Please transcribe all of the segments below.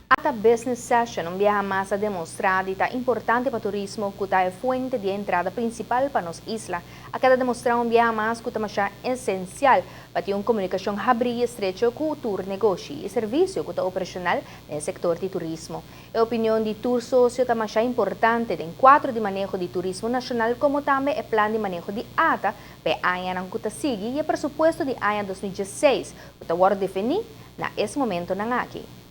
ATA Business Session un biaha mas a demostra di ta importante pa turismo, cu ta e fuente di entrada principal pa nos isla. A keda demostra un biaha mas cu ta masha esencial pa tin un comunicacion habri y estrecho cu tur negoshi y servicio cu ta operacional den sector di turismo. E opinion di tur socio ta masha importante den cuadro di maneho di turismo nacional, como tambe e plan di maneho di ATA pa añanan cu ta sigui y e presupuesto di aña 2016 cu ta wordo defini na e momentonan aki.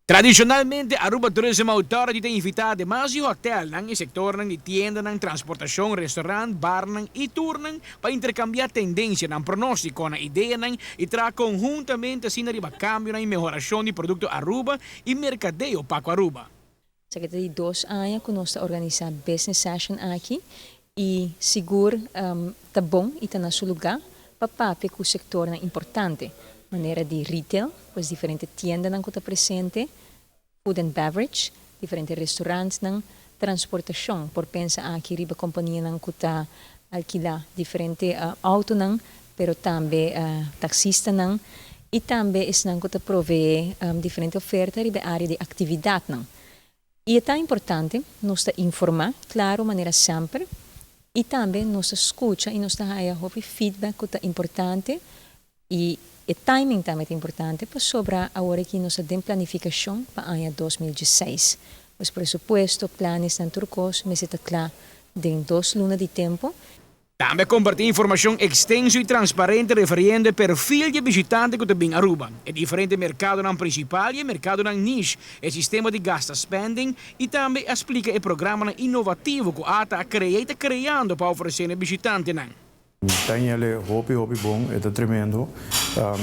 Tradicionalmente, Aruba Tourism Authority ta invita demas di hotelnan y sectornan di tiendanan, transportacion, restaurant, barnan y tournan pa intercambia tendencianan, pronosticonan, ideanan y traha conhuntamente asina riba cambio y mehoracion di producto Aruba y mercadeo pa Aruba. Esaki ta di 2 aña cu nos ta organisa business session aki y sigur ta bon y ta na su lugar pa papia cu sector importante, manera di retail, pues diferente tiendanan cu ta presente, food and beverage, diferente restaurantnan, transportacion, por pensa aki riba companianan cu ta alkila diferente autonan, pero tambe taxistanan y tambe esnan cu ta provee diferente oferta riba area di actividadnan. Y ta importante nos ta informa, claro, manera semper, y tambe nos ta scucha y nos ta haya feedback cu ta importante y e timing tambe ta importante pasobra awor cu nos tin planificacion pa aña 2016. Pues presupuesto, planes, tur cos, mester ta cla den 2 luna di tempo. Tambe comparti informacion extenso y transparente referiendo e perfil di bishitante cu ta bin Aruba, e diferente mercadonan principal y mercadonan niche, e sistema di gasta spending y tambe a splica e programa inovativo cu ATA a crea y ta creando pa ofrece na bishitantenan. Tin e hopi hopi bon, ta tremendo.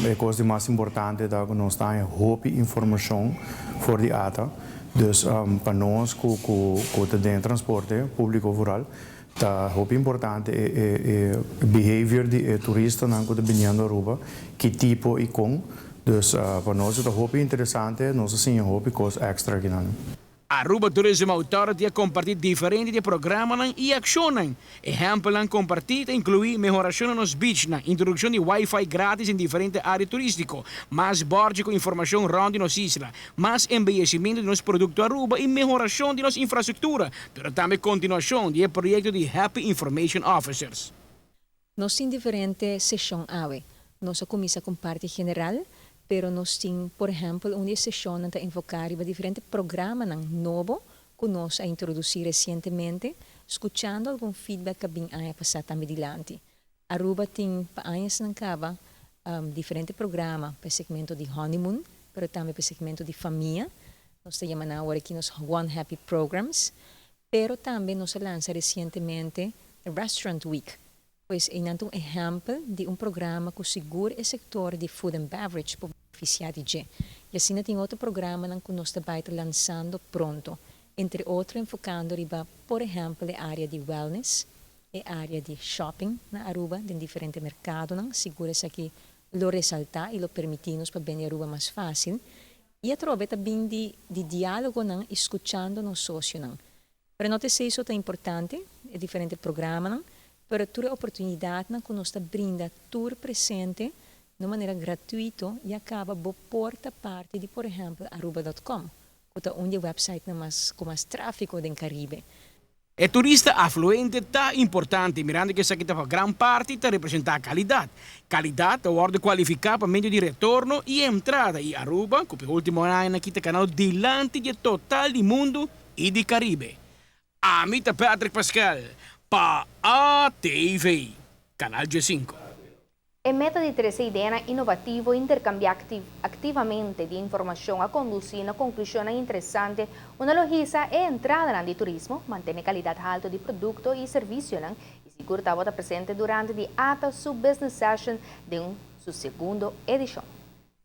E cos mas importante ta cu nos tin hopi informacion for di ATA. Dus pa nos cu ta den transporte publico vooral, ta hopi importante e behavior di e turistanan cu ta bini Aruba, ki tipo y con. Dus pa nos ta hopi interesante, nos a siña hopi cos extra aki nan. Aruba Tourism Authority a comparti diferente programa y accion. Ehempel comparti ta inclui mehoracion na beach, introduccion di Wi-Fi gratis den diferente area turistico, mas bord cu informacion rond di nos isla, mas embeyecimento di nos producto Aruba y mehoracion di nos infrastructura, pero tambe continuacion di e proyecto di Happy Information Officers. Nos tin diferente sesion awe. Nos a cuminsa cu parti general, pero nos tin, por ehempel, un sesion ta enfoca riba diferente programa nobo cu nos a introduci recientemente, scuchando algun feedback cu a bin aña pasa tambe dilanti. Aruba tin pa añanan caba diferente programa pa segmento di honeymoon, pero tambe pa segmento di famia. Nos ta yama awor aki nos One Happy Programs, pero tambe nos a lansa recientemente Restaurant Week. Pues e un ehempel di un programa cu sigur e sector di food and beverage por beneficia di dje. Y asina tin otro programa cu nos ta lansando pronto. Entre otro, enfocando riba, por ehempel, e area di wellness, e area di shopping na Aruba, den diferente mercadonan. Sigur esaki lo resalta y lo permiti nos pa bende Aruba mas facil. Y atrobe tambe di dialogonan, scuchando nos socionan. Pero no ta esey ta importante, e diferente programanan, pero tur oportunidadnan cu nos ta brinda tur presente di manera gratuito y caba bo por ta parti di, por ehempel, aruba.com, cu ta un website mas cu mas trafico den Caribe. E turista afluente ta importante, mirando cu esaki ta gran parti ta representa calidad. Calidad ta wordo cualifica pa medio di retorno y entrada y Aruba, cu e ultimo aña aki ta canando dilanti di total di mundo y di Caribe. Ami ta Patrick Pascal, pa ATV, Canal G5. E meta di trece idea inovativo, intercambia activamente di informacion a conduci na conclusion interesante, unda lo hisa e entrada di turismo, mantene calidad halto di producto y servicio y sigur tabata presente durante di ATA su Business Session den su segundo edicion.